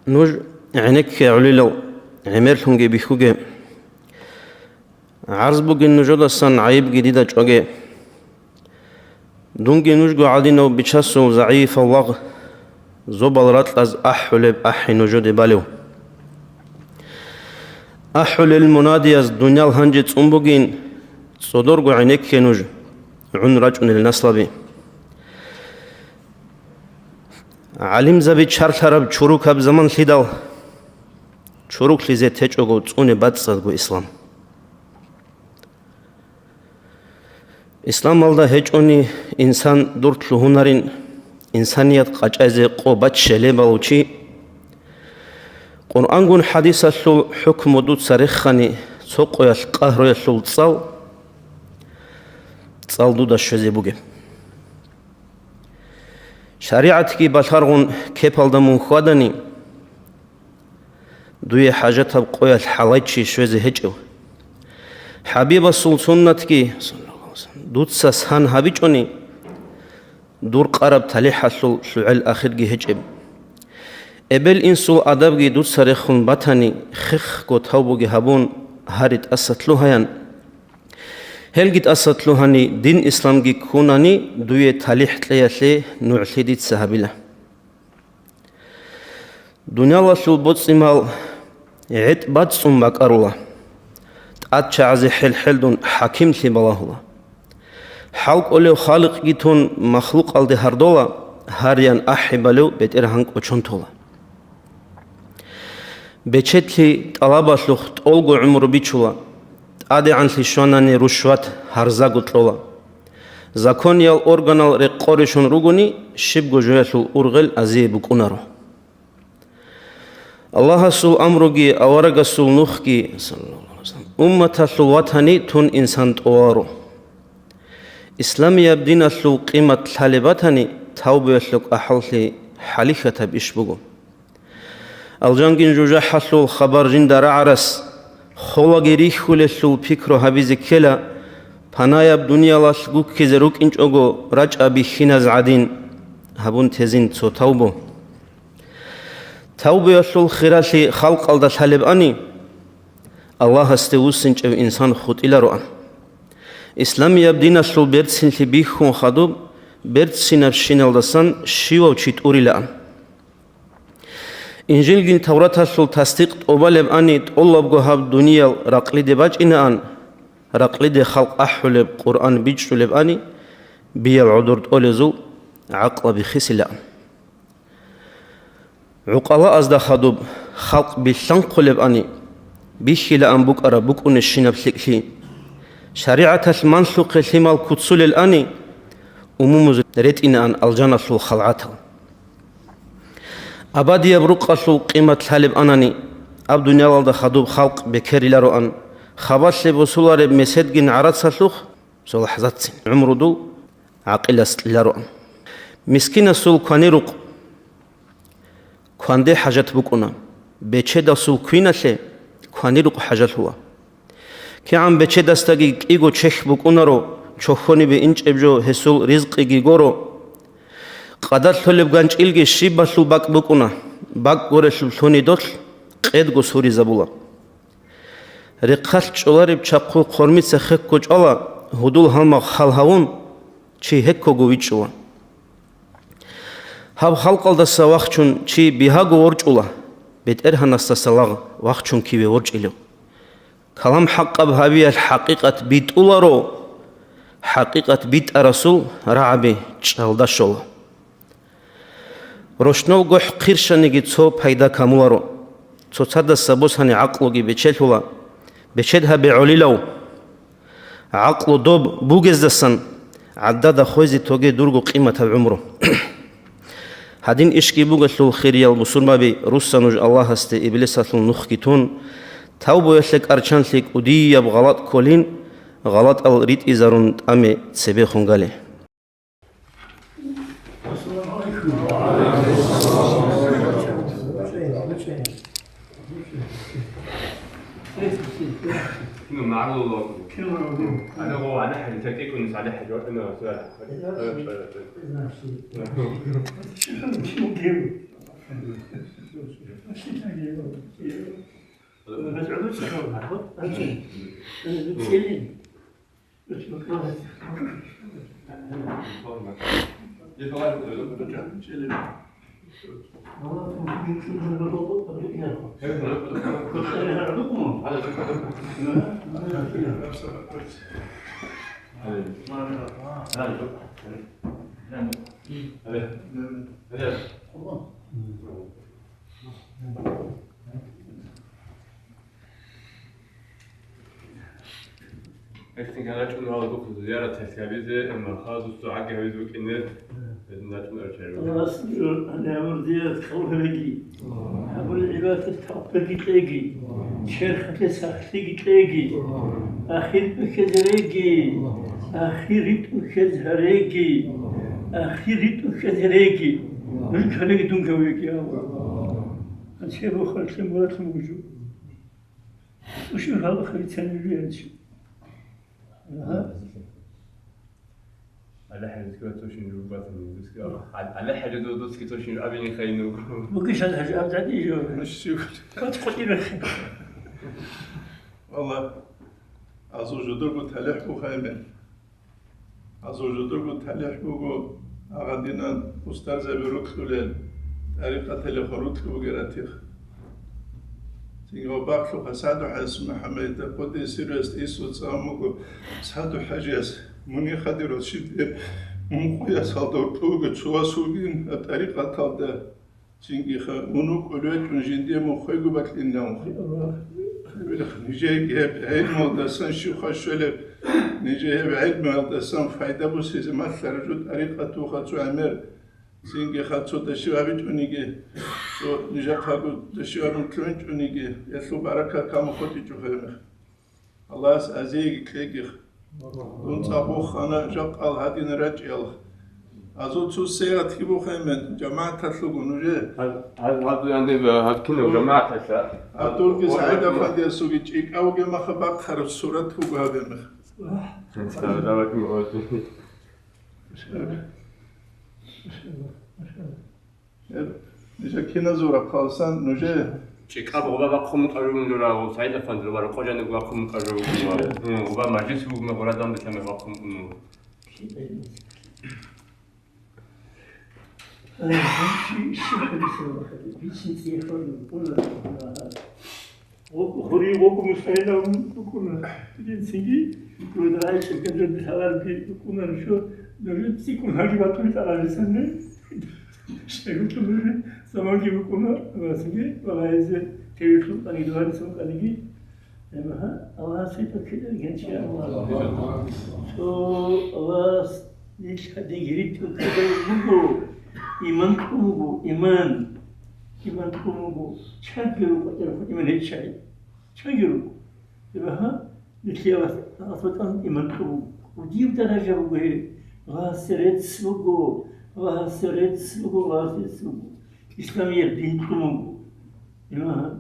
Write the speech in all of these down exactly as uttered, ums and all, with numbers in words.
Нуж гӀенекке, гӀолилал, гӀемерлъунги бихьуге. ГӀарз бугин нужедасан, гӀайибги дида чӀваге. Дунги нужго гӀадинав бичасул загӀипал лагъ, зобал ракьаз ахӀулеб ахӀи нужеде балев. АхӀулел мунадияз дуниял гьанже цӀун бугин, цӀодорго гӀенекке нуж, гӀун рачӀунел наслаби. ГӀалимзаби чарлъараб чурукаб заманлъидал, чуруклъизе течӀого цӀуне бацӀцӀадго ислам. Исламалда гьечӀони инсан дур лъугьунарин, инсаният къачӀайзе къо баччалебал чи. Къуръангун хӀадисалъул хӀукму дуца рехани, цо къоялъ къагьруялъул цӀал, цӀал дуда щвезе бугеб. ШаригӀатги балъаргъун кепалда мун хьвадани, дуе хӀажатаб къоялъ хӀалайчи щвезе гьечӀев. ХӀабибасул суннатги дуца сан гьабичӀони, дур къараб талихӀалъул лъугӀел ахирги гьечӀеб. Эбел-инсул адабги дуца рехун батани, хехго тавбуги гьабун, гьари тӀаса лъугьаян. Гьелги тӀаса лъугьани, дин исламги ккунани, дуе талихӀ кьеялъе нугӀлъи дица гьабила. Дуниялалъул боцӀи-мал гӀетӀ бацӀцӀун бакӀарула, тӀадчагӀазе хӀел-хӀелдун хӀакимлъи балагьула. ХӀалкӀолев Халикъги тун махлукъалде гьардола, гьариян ахӀи балев БетӀергьан кӀочон тола. Бечетлъи тӀалабалъухъ тӀолго гӀумру бичула, тӀадегӀанлъи щванани рушват гьарзаго кьола. Закониял органал рекъо рещун ругони, щибго жоялъул ургъел азие букӀунаро. Аллагьасул амруги аварагасул нухги, саллаллагьу гӀалайгьи ва саллам, умматалъул ватани тун инсан тӀоваро. Исламияб диналъул къимат лъалеб батани, тавбуялъул кӀахӀаллъи хӀалихьатаб иш буго. Алжангин жужахӀалъул хабар жинда рагӀарас, холаги рихьулелъул пикру гьабизе ккела, панаяб дуниялалъ гуккизе рукӀинчӀого рачӀа бихьиназ гӀадин, гьабун тезин цо тавбу. Тавбуялъул хиралъи халкъалда лъалебани, Аллагьасде вуссинчӀев инсан хутӀилароан. Исламияб диналъул берцинлъи бихьун хадуб, берцинабщиналдасан щивав чи тӀурилаан. Инжилгин Тавраталъул тасдикъ тӀобалебани, тӀолабго гьаб дуниял ракълиде бачӀинаан, ракълиде халкъ ахӀулеб Къуръан бичӀчӀулебани, биял гӀодор тӀолезул гӀакълаби хисилаан. ГӀукъалаазда хадуб халкъ билълъанхъулебани, бихьилаан букӀараб букӀунебщинаб лъикӀлъи. ШаригӀаталъ манлъухъе лъимал куцулелани, умумуз ретӀинаан алжаналъул халгӀатал. Абадияб рукъалъул къимат лъалеб анани, аб дуниялалда хадуб халкъ бекерилароан, хабалъе босулареб меседгин гӀарацалъухъ, цо лахӀзатцин гӀумрудул гӀакъилас кьелароан. Мискинасул кванирукъ кванде хӀажат букӀуна, бечедасул квиналъе кванирукъ хӀажалъула. КигӀан бечедасдаги кӀиго чехь букӀунаро, чохьонибе инчӀеб жо гьесул ризкъиги горо. Къадар лъолеб ганчӀилги щибалъул бакӀ букӀуна, бакӀ горелъул лъунидолъ къедго суризабула. Рехъалъ чӀолареб чахъу хъормица хекко чӀвала, гьудул гьалмагъ хал гьавун, чи гьеккого вичӀчӀула. Гьаб халкъалдаса вахчун чи бигьаго ворчӀула, БетӀергьанасдаса лагъ вахчун киве ворчӀилев. Калам хӀакъаб гьабиялъ хӀакъикъат битӀуларо, хӀакъикъат битӀарасул рагӀаби чӀалда щола. Рощнов гохӀ хъирщаниги цо пайда камуларо. Цоцадаса босани гӀакълуги бечелъула. Бечед гьабе, гӀолилав! ГӀакълу доб бугездасан гӀадада хвезе тоге дурго къиматаб гӀумру. Гьадин ишги бугелъул, хириял бусурбаби, русса нуж Аллагьасде иблисалъул нухги тун, тавбуялъе кӀарчанлъи кӀудияб гъалатӀ кколин, гъалатӀал ритӀизарун тӀаме цебехун гали. Гьелъин гьаначӀун гьалабухъ зияраталъ гьабизе, амма хадус дугӀаги гьабизе букӀине, гьедин начӀун арчарев. Аллагьас гьаниб гьабур зиярат къабул гьабеги, гьабураб гӀибадаталъ тавфикъги кьеги, черхалъе сахлъиги кьеги, ахир тӀухьезе реги, ахир ритӀухьезе гьареги, ахир ритӀухьезе реги, нуж калеги дун гьавеги, Аллагь. Гьанчи бухъалъе мурадлъун бугев. Ушин гьалахъа бицани виянчи. Агьа. АлахӀи хӀажатги ва цо шин журбатани дусги. АлахӀи хӀажат дусги цо шин абини хайнуг. Бугищ АлахӀи хӀажат аб дадиё? Щугу. Кот къотӀи бехе. Валла, азул жодорго талихӀ бухайбе. Азул жодорго талихӀ буго, агъадинан устарзаби рукьулел, тӀарикъаталихъа рукьу бугератих. Цинги ва бахълъухъа СагӀду хӀажияс МухӀаммадида къуддиса сирругьу, Ису цӀан буго, СагӀду хӀажияс, мунихадирал щиб мун къоясалда уркьуго цо вас вугин гьаб тӀарикъаталда. Цинги ха, мун вукӀулев вачӀун жиндие мухъего бакьинавухъ. Нижееги гьеб гӀелмуялдасан щивха щолеб, нижее гьеб гӀелмуялдасан пайда босизе малъараб жо тӀарикъатухъа цо гӀемер. Цинги ха, цо дашив гьабичӀониги, цо нижахъаго дашив гьабун лъугӀинчӀониги, гьелъул баракат камухъ хутӀичӀо гьеб мех. Аллагьас азиеги кьегих. Дун цӀакъ вухана жакъал гьадин рачӀиялъ. Азул цо сегъатги бухаймен, жамагӀаталъуго нужее. Гьаз, гьаз, гьаз, гьанде, гьаз кинав жамагӀаталъа? Абдулги СагӀид афандиясулги чӀикӀавги маха бахъараб сурат буго гьабе мех. Давай, давай. Гьеб, нижер киназул рахъалсан нужее. ЧӀикӀаб гъуба бахъун букӀарун жура, СагӀид афанди, гъуба рукъо жаниб бахъун букӀарун жура. Гъуба мажлис бугма, гъура дам бетаме бахъун букӀун. Гъо-, гъо-, гъо-, гъо-, мустайилан букӀуна. Цинги, гӀайчӀеб гьабизе лъаларги букӀуна, нуж цӀикӀкӀун гьаги батури тӀаларисанни. Шайгутун заманги букӀуна, васги, валагьизе, тевилъун къаниги, варисан къаниги. Гьеб гьа, Аллагьас гьитӀухъе гьанчи Аллагь. Цо Аллагьас нилъ гьадин гьиритӀул кколеб буго, иман кьун буго, иман. Иман кьун буго. Чанги руго, иман гьечӀай. Чанги руго. Гьеб гьа, нилъее Аллагьас батӀан иман кьун буго. Дир даража буго гьеб. Аллагьасе рецц буго, Аллагьасе рецц буго, Аллагьасе рецц буго. Исламияб дин кьун буго. Гьеб гьа,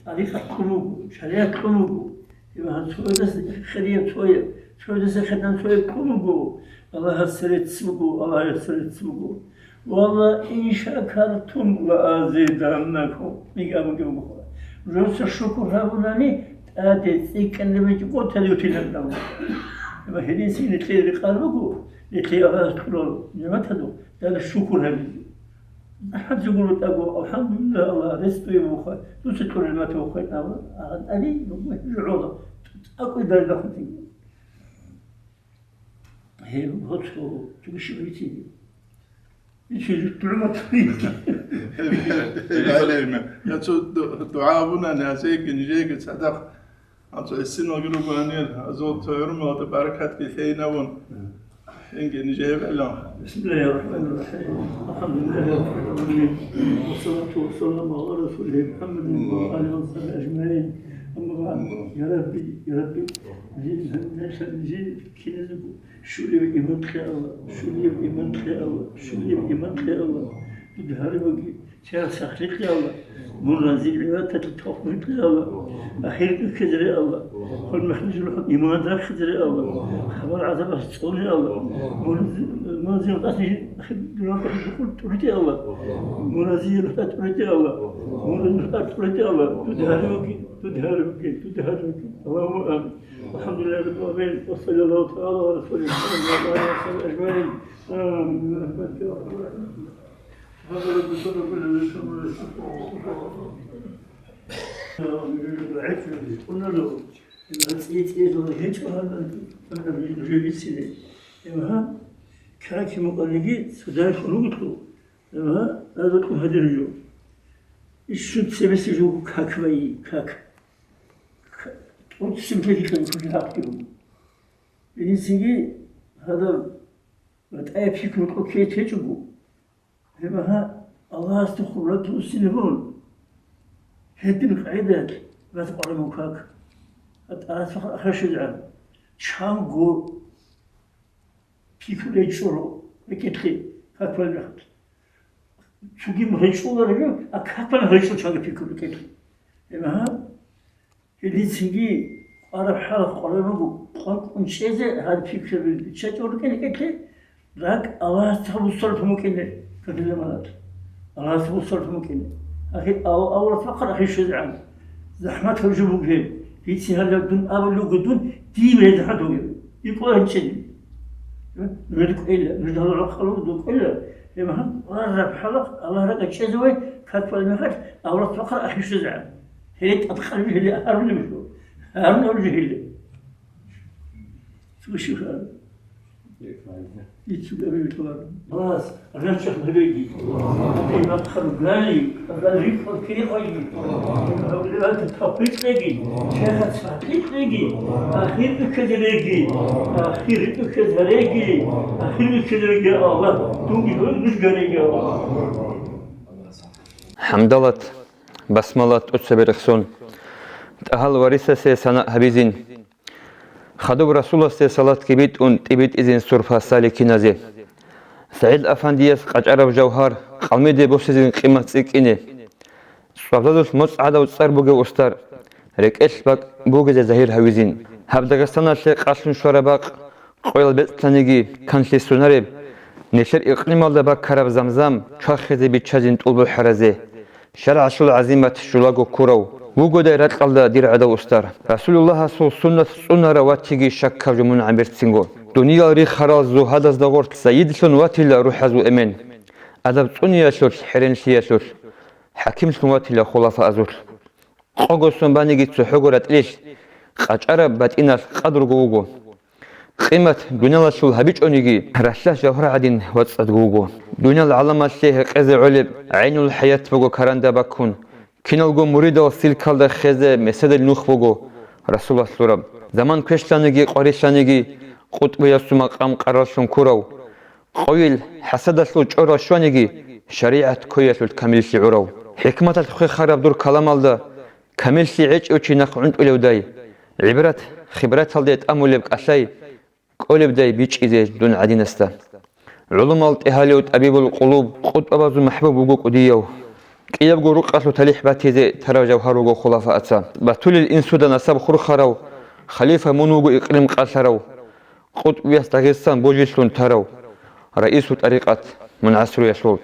тӀарикъат кьун буго, шаригӀат кьун буго. Гьеб гьа, цоясда хирияб цояб, цоясда хириян цояб кьун буго. Аллагьасе рецц буго, Аллагьасе рецц буго. Валла, ин шакартум ла азиданнакум. Миги абунги буго. Нужеца шукур гьабунани, тӀаде цӀикӀкӀинаб гьечӀо, тӀаде утилан абун. Гьеб гьединлъи нилъее рекъараб буго, нилъее Аллагьас кьурал нигӀматалъул, тӀаде шукур гьабизе. АлхӀамдулиллагь, алхӀамдулиллагь, Аллагь, рес дуе вухъа, дуца кьураб нигӀмат вухъа, Аллагь, Аллагь, Аллагь, жугьула, акӀуй дарда хутин. Гьеб гьоцо, чугуши бицин. Ичи нигӀмат. Я цо ду-, дугӀа абуна, нязеги, нижеги цадахъ. АнцӀ гӀисиналги руго гьанир, азул цо гӀумруялда баракатги лъейин абун. Инги нижее гӀелан. بسم الله الرحمن الرحيم. الحمد لله رب العالمين. والصلاة والسلام على رسوله محمد وعلى آله وصحبه أجمعين. أما بعد. يا ربي، يا ربي. Нижее киназего. Щулияб иман кье, Аллагь, щулияб иман кье, Аллагь, щулияб иман кье, Аллагь. Дуде гьариваги, Чияс сахлъи кье, Аллагь, мун разил гӀибадаталъе тавфикъ кье, Аллагь, ахир тӀухьизаре, Аллагь, хурмахлъи жулхъун иман рахъизаре, Аллагь, хабар гӀазабалъ цӀуне, Аллагь, мун, мун зин къаси ахир дунялалъ букъун тӀурите, Аллагь, мун разил гьатӀурите, Аллагь, мун разил гьатӀурите, Аллагь, дуде гьарулги, дуде гьарулги, дуде гьарулги. Аллагьумма амин. Алхамдулиллагьи раббил гӀаламин. Ва саллаллагьу тагӀала гӀала расулигьи МухӀаммад ва гӀала алигьи ва сахбигьи ажмагӀин. Амин. Как мукъалиги цодай хунугу, как, как, как. ТӀоцебесеб жо кколеб хӀакъги буго. Гьединлъидги гьадаб батӀияб пикру кьолеб гьечӀого, гьеб гьа Аллагьасда хуралъ руссине гьун. Гьедин къагӀидаялъ ваз къвараб буго как. ГьатӀарас ахӀа щвезегӀан. Чанго пикру гьечӀо рекӀелъе как вай мехалъ. Цоги гьечӀоларо, а как вай гьечӀо чанго пикру рекӀелъе. Гьеб гьа Гьединлъидги къвараб хӀалалъ къвараб буго, къвакӀун чӀезе гьал пикраби биччачӀого рукӀине кӀеклъи, ракӀ Аллагьасда буссаралъун букӀине капилла манат. Аллагьасда буссаралъун букӀине. Ахир ав-, авлат бахъал ахир щвезегӀан. ЗахӀмат гьаб жо буго гьеб. Гьицин гьалаб дун абулеб буго дун, дие гьеб захӀмат бугеб. ИкӀо гьанчӀеги. Нужеда кӀвела, нужеда гьалал рахъалур дукӀвела. Гьеб гьан къвараб хӀалалъ Аллагь ракӀа чӀезе вай, как вай мехалъ, авлат бахъал ахир щвезегӀан. Гьеле тӀадкъаби гьеле гьарулеб жо. Гьарун абулеб жо гьеле. Слушай, ха. Ицу гьарулеб жо. Бас, рачах гьабеги. Гьеб бахъал гали, гали рикъа кирихъайги. Гьавлилата тавфикъ кьеги. Шайхас сахлъи кьеги. Ахир тӀухьазареги. Ахир тӀухьазареги. Ахир тӀухьазареги Аллагь. Дунги нуж гареги Аллагь. ХӀамдалат, басмалат тӀоцебе рехсон, тӀагьал варисасе сана гьабизин. Хадуб Расуласде салатги битӀун тӀибитӀизин сурфа саликиназе. СагӀид-афандияс къачӀараб жавгьар къалмиде босизин къимат цӀикӀкӀине. ЦӀвабзазулъ моцӀ гӀадав цӀар бугев устар, рекӀелъ бакӀ бугезе загьир гьавизин. Гьаб Дагъистаналъе къалъун щвараб бакъ, къоял бецӀлъаниги канлъи сунареб, нилъер икълималда баккараб замзам чвахизе биччазин тӀул бухӀаразе, шаргӀалъул гӀазимат щулаго ккурав вугодай ракьалда дир гӀадав устар. Расулуллагьасул суннат цӀунарав ватиги щаккаб жо мун гӀемерцинго. Дуниял рихарал зугьадазда гъорлъ сайидлъун ватила рухӀазул эмен. Адаб цӀуниялъулъ, хӀеренлъиялъулъ, хӀакимлъун ватила хулафаазулъ. Къого сон баниги цохӀого ратӀлилъ, къачӀараб батӀиналъ къадрго вуго. Къимат дуниялалъул гьабичӀониги, ралъдас жавгьар гӀадин вацӀцӀадго вуго. Дуниял гӀаламалъе гьекъезе гӀолеб гӀайнул хӀаят буго каранда баккун. Киналго муридал силкалда хезе меседал нух буго, Расулас лъураб. Заман квешлъаниги къварилъаниги, къутӀбуясул макъам къараллъун ккурав. Къойил хӀасадалъул чӀорал щваниги, шаригӀат ккоялъулъ камиллъи гӀурав. ХӀикматалъ хвехараб дур каламалда, камиллъи гӀечӀев чи нахъ гӀунтӀулевдай, гӀибрат-хибраталде тӀамулеб кӀалъай кӀолебдай бичӀчӀизе дун гӀадинасда. ГӀулумал тӀегьалев тӀабибул къулуб, къутӀбабазул махӀбуб вуго кӀудияв. КӀиябго рукъалъул талихӀ батизе тарав жавгьар вуго хулафааца. Батулил инсуда насаб хурхарав, халифа мун вуго икълим къалъарав. КъутӀбияс Дагъистан божилъун тарав, раису тӀарикъат мун гӀасруялъул.